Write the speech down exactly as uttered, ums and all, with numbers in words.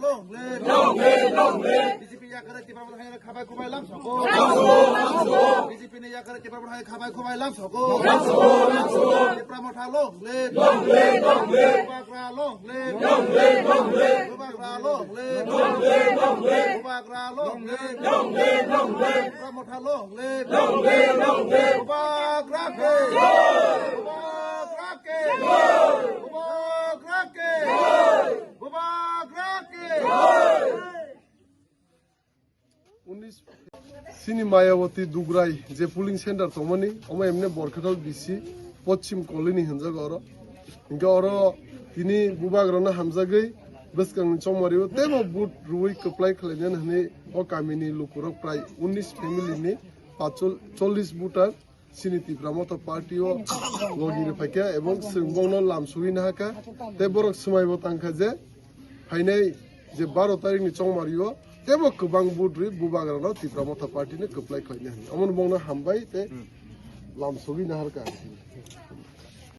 Long live! Long live! Long live! B J P yakare Tipra Motha hai khabai khubai lam soko. Lam soko, lam soko. B J P ni yakare Tipra Motha hai khabai khubai lam soko. Lam soko, lam soko. Tipra Motha long live! Long live! Long live! Bubagra long live! Long live! Long live! Bubagra long live! Long live! Long live! Bubagra long live! Long live! Long live! Tipra Motha long live! Long live! Long live! Bubagra ke! Bubagra ke! Bubagra ke! Bubagra ke! Unis chini Mayawati Dugrai je polling center tongmani, omo emne Borkhathal B C Pochim Colony hinjago oro. Hinkhe oro tini bubagrano hamjagwi bwskangni chongmario teibo vote rwui kwplai khlainani hwnwi o kamini lukurok prai unis family ni pachol-, chollish voter chini Tipra Motha Party o logi rwphaikha ebong chwng bongno lam sugwi nahakha. Tei borok swmaibo tangkha je phainai je baro tarikni chongmario teibo kwbang vote rwi bubagrano Tipra Motha Party ni kwplai khlaina hwnwi. Omono bongno hambai tei lam sugwi naharkha.